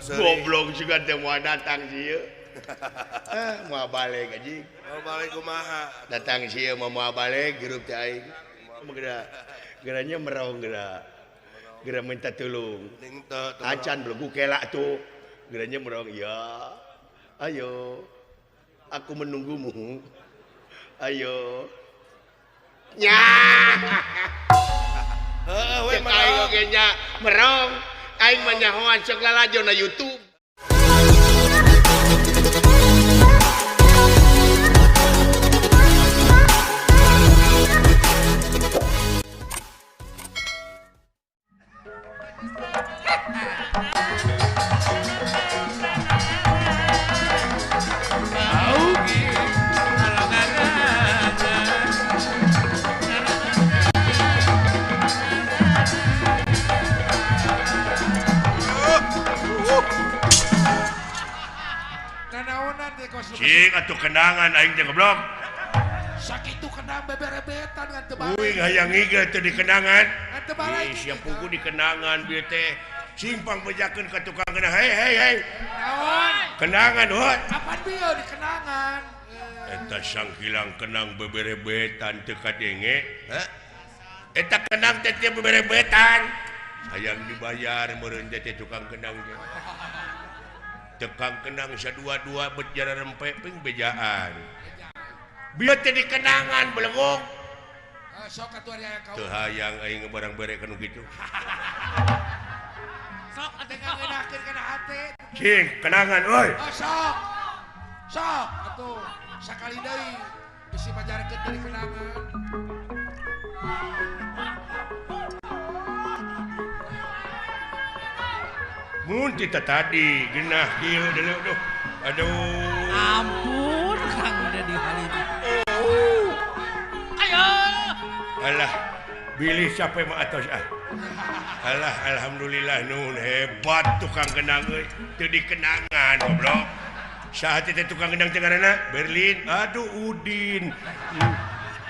Goblok juga teh moal datang sieun. Moal balik anjing. Moal balik kumaha? Datang sieun mah moal balik grup teh aing. Geura geranya merong geura. Geura minta tulung. Acan belegu kela tuh. Geranya merong ya. Ayo. Aku menunggumu. Ayo. Nya. Heeh we aing oge nya merong. Aing mah nyahoan sok lalajo na YouTube. Cing atuh kenangan aing teh goblok. Sakitu kenang beberebetan ngan teu balik. Uing hayang iga teh di kenangan. Ngan teu balik. Ih sia pugu di kenangan bieu teh. Cing pangbejakeun ka tukang kenang. Hei hei hei. Naon? Kenangan heuh. Kapan bieu di kenangan? Eta sangkilang kenang beberebetan teu kadenge. Hah? Eta kenang teh teu beberebetan. Hayang dibayar meureun teh tukang kenang teh. Tekang kenang sadua-dua bet jara rempe ping bejaan. Bieu teh di kenangan belegong. Sok atuh ari aya kaum. Teu hayang aing barang bere kanu kitu. Sok atuh ngeunakeun kana hate. Cing, kenangan euy. Oh, sok. Sok atuh sakali deui bisi majarkeun dari kenangan. Mun tita tadi genah kieu deuleu duh. Aduh. Ampun Kang udah di Halim. Oh. Ayo. Alah, bilih sampai mah atos ah. Alah, alhamdulillah nuhun hebat tukang kenang euy. Teu dikenangan goblok. Saha teh tukang kenang teh ngaranna? Berlin. Aduh Udin.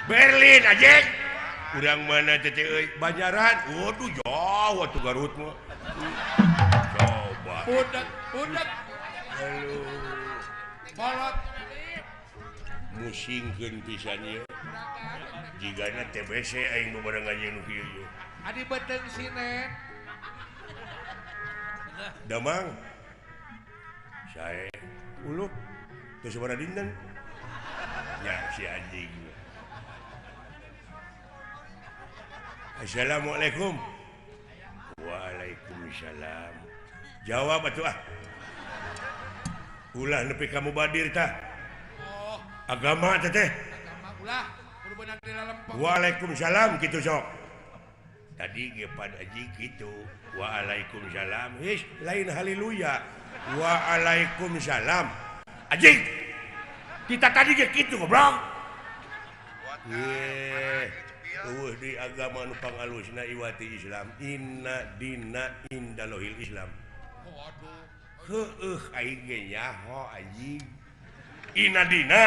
Berlin anjing. Urang mana teh euy? Banjaran. Waduh jauh atuh Garut mah. Coba. Budak, budak. Halo. Bolot. Musingkeun pisan ieu. Jigana TBC aing bebarengan jeung nu kieu ieu. Adi beuteung sinen. Damang. Sae ulup teu sabaraha dinten. Ya si anjing. Assalamualaikum. Waalaikumsalam. Jawab atuh ah. Ulah nepi ka mubadir tah. Oh. Agama teh teh. Agama ulah kudu beunang di lalempeng. Waalaikumsalam kitu sok. Tadi ge pad aji kitu. Waalaikumsalam. His lain haleluya. Waalaikumsalam. Anjing. Kita tadi ge kitu goblok. Ye. Eueuh di agama nu pangalusna iwati Islam. Inna dina indalohil Islam. Heueuh aing ge nyaho anjing. Inna dina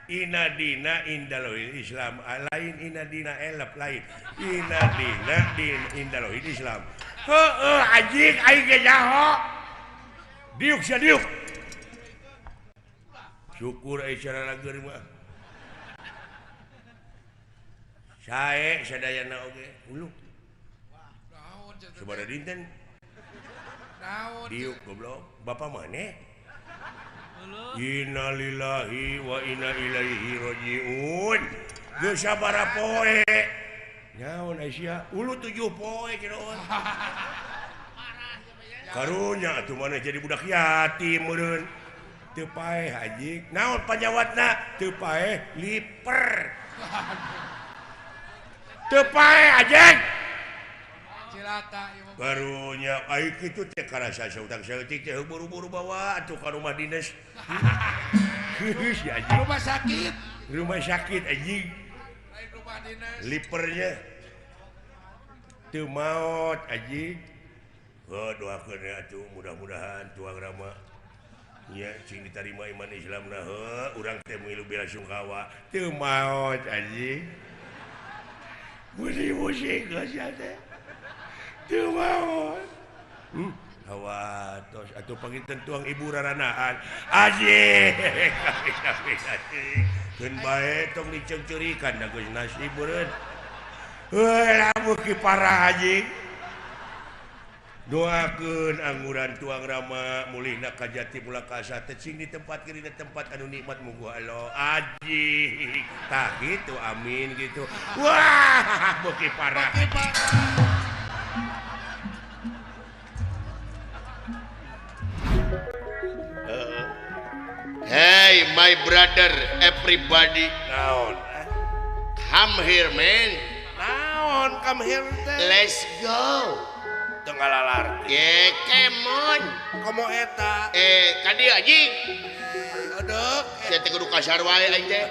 Inna dina indalohil Islam. Lain inna dina elep lain. Inna dina din indalohil Islam. Heueuh anjing aing ge nyaho. Diuk sia diuk. Syukur euy cara lager mah. Sae sadayana oge ulu. Sabaraha dinten? Naon? Diuk goblok. Bapak maneh? Innalillahi wa inna ilaihi rajiun. Geus sabaraha poe? Naon Aisyah? Ulu 7 poe cenah. Karunya atuh maneh jadi budak yatim meureun. Teu paeh anjing. Naon panyawatna? Teu paeh liper. Teu paeh anjing. Barunya aing kitu teh karasa sautang saeutik teh buru-buru bawa atuh ka rumah dinas. Si anjing. Rumah sakit. Rumah sakit anjing. Lain rumah dinas. Lipernya teu maot anjing. Heuh doakeun atuh mudah-mudahan tuang rama nya cing ditarima iman Islamna heuh urang teh milu bela sungkawa teu maot anjing. Musing-musing geus teh. Teu maot. Awat Atos atuh panginten tuang ibu raranaan. Anjing. Keun bae tong diceungceurikan da geus nasib beureun. Heuh lamun ki parah anjing. Doakeun angguran tuang rama mulihna ka jati mulakasa teh cing ditempatkeun dina tempat anu nikmat muga Allah. Anjing. Tah kitu amin gitu. Wah, beuki parah. Hey my brother, everybody. Naon? Come here man. Naon come here teh? Let's go. Teu ngalalarti. Ye, come on. Komo eta? Ka dieu anjing. Odok. Sia teh kudu kasar wae aing teh.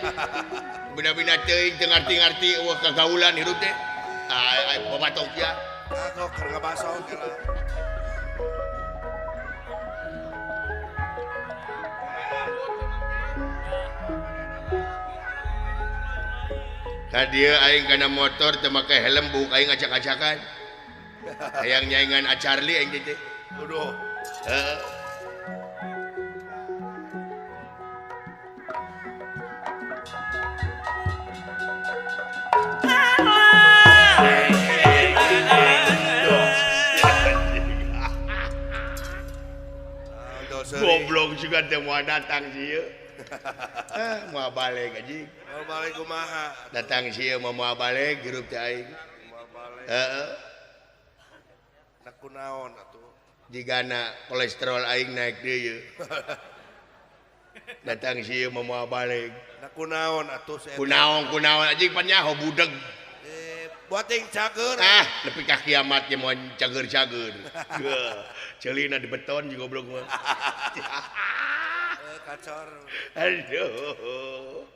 Bina-bina teuing teu ngarti-ngarti eueuh kagaulan hirup teh. Ah, babatok ya. Kagok keur ngabaso kela. Ka dieu aing kana motor teu make helm buuk aing acak-acakan. Hayang nyaingan Acarli aing teh. Aduh. Heeh. Goblok juga teh moal datang sieun. Moal balik anjing. Moal balik kumaha? Datang sieun mah moal balik hirup teh aing. Moal balik. Heeh. Nah kunaon atuh? Jigana kolesterol aing naik deui ye. Datang sieun mah moal balik. Nah kunaon atuh si eta? Kunaon kunaon anjing pan nyaho budeg. Buating cager. Ah, nepi ka kiamat ge moal cager-cager. Ceulina di beton jeung goblok mah. Kacor. Aduh.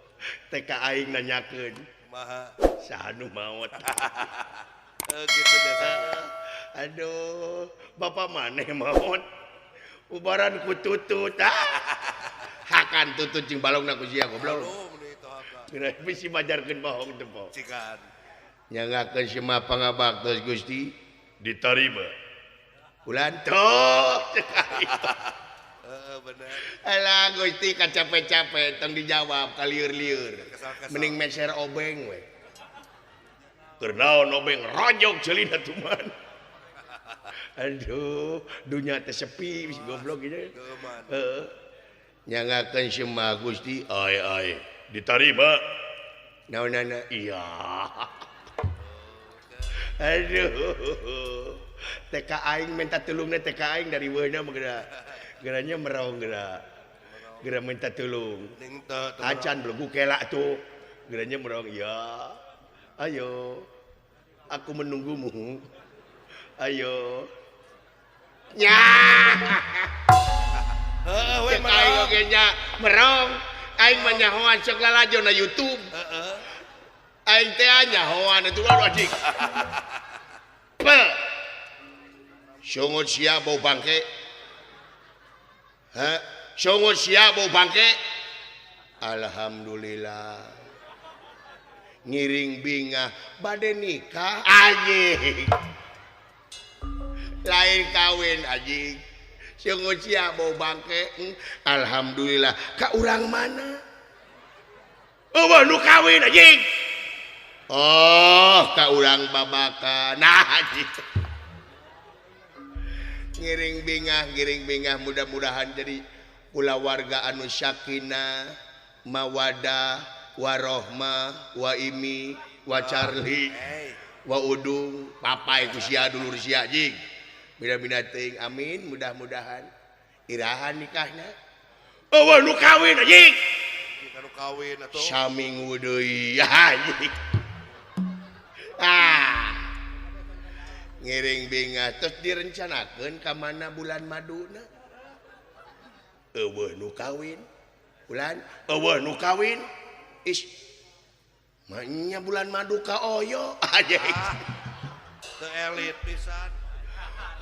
TK aing nanyakeun. Kumaha? Saha nu maot? Gitu biasa. Aduh, bapak maneh maot. Ubaran ku tutut. Hakan tutut jeung balongna ku sia goblok. Aduh, meuni itu hakan. Geura bisi majarkeun bohong teh bohong. Cikan. Nyangakeun semua pangabaktos Gusti ditarima. Ulan tuh. Heeh, bener. Alah Gusti kacape-cape tong dijawab kalieur-lieur. Mending meser obeng we. Keur naon obeng rojok ceulina tuman. Aduh, dunya teh sepi bisi goblok ieu. Heeh. Nyangakeun semua Gusti, ai ai ditarima. Naonana? Iya. Aduh. TK aing minta tulungna TK aing dari weuna mah geura. Geranya merong geura. Geura minta tulung. Acan belegu kelak tuh. Geranya merong ya. Ayo. Aku menunggumu. Ayo. Nya. Heeh we merong. Aing oge nya merong. Aing mah nyahoan sok lalajo na YouTube. Heeh. Aing teh nyahoan atuh anjing. Pe. Sungut sia bau bangke. Heh, sungut sia bau bangke. Alhamdulillah. Ngiring bingah bade nikah anjing. Lain kawin anjing. Sungut sia bau bangke. Alhamdulillah. Ka urang mana? Eueuh nu kawin anjing. Oh, ka urang babakan. Nah anjing. Ngiring bingah mudah-mudahan jadi kulawarga anu sakinah, mawadah, warohmah, wa imi, wa Charlie, wa Udung, papai ku sia dulur sia jing. Bina-bina teuing amin mudah-mudahan irahan nikahna. Eueuh nu kawin anjing. Nu kawin atuh. Saminggu deui anjing. Ah. Ngiring bingah terus direncanakeun ka mana bulan maduna. Eueuh nu kawin. Bulan eueuh nu kawin. Is manya bulan madu ka oyo anjing. Teu elit pisan.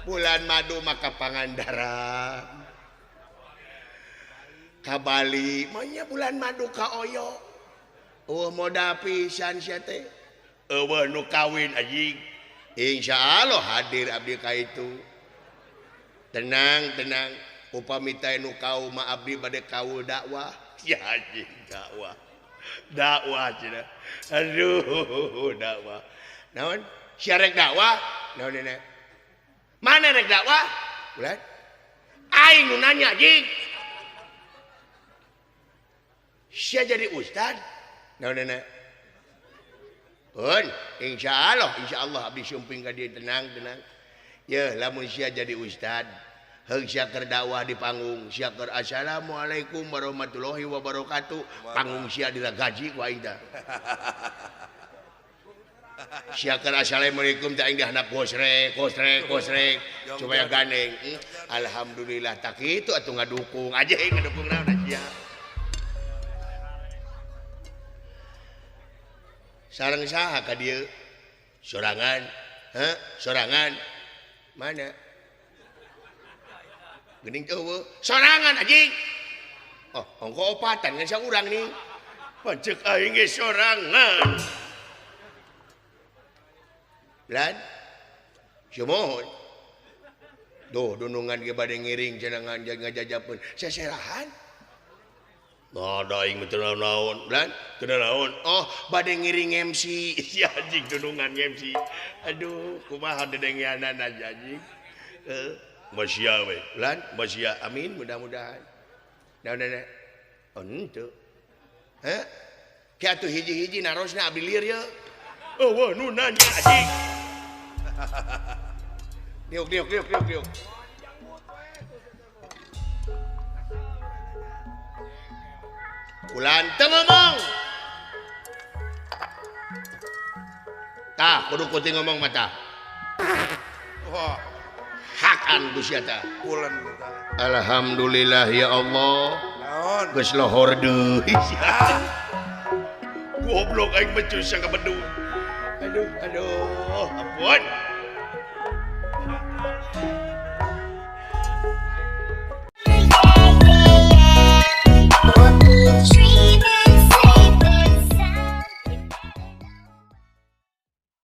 Bulan madu maka Pangandaran. Ka Bali manya bulan madu ka oyo. Eueuh modal pisan sia teh. Eueuh nu kawin anjing. Insya Allah hadir abdi ka itu. Tenang tenang upami teh nu kaum mah abdi bade kaul dakwah. Ya anjing dakwah. Dakwah cenah. Aduh dakwah. Naon? Sia rek dakwah? Naon nenek? Mana rek dakwah? Ulah. Aing nu nanya jing. Sia jadi ustad? Naon nenek? Pun insyaallah abdi sumping ka dieu tenang tenang. Yeuh lamun sia jadi ustad, heung sia keur dakwah di panggung, sia keur assalamualaikum warahmatullahi wabarakatuh, panggung sia diragaji ku aing tah. Sia keur assalamualaikum teh aing dihandap gosrek gosrek gosrek supaya gandeng. Alhamdulillah tak kitu atuh ngadukung aja ngadukung naon sia. Sareng saha ka dieu? Sorangan. Heh, sorangan. Mana? Geuning eueuh. Sorangan anjing. Oh, ongko opatan ngan saurang nih. Pancek aing ge sorangan. Lan. Sumuhun. Duh, dunungan ge bade ngiring cenah ngajajapeun. Seserahan. Nah, da aing mah teu naon, Lan, teu naon. Oh, bade ngiring MC. Si anjing dunungan MC. Aduh, kumaha dedengeanana anjing. Heuh, masya we. Lan, masya amin mudah-mudahan. Naon nenek? Oh, henteu. Heh? Ki atuh hiji-hiji narosna abdi lieur ye. Eueuh nu nanya anjing. Diuk diuk diuk diuk diuk. Ulan teu ngomong. Tah, kudu kuting ngomong mah tah. Wah, hakan ku sia tah. Ulan Alhamdulillah ya Allah. Naon? Geus lohor deui sia. Goblok aing becus ka bedung. Aduh, aduh, ampun.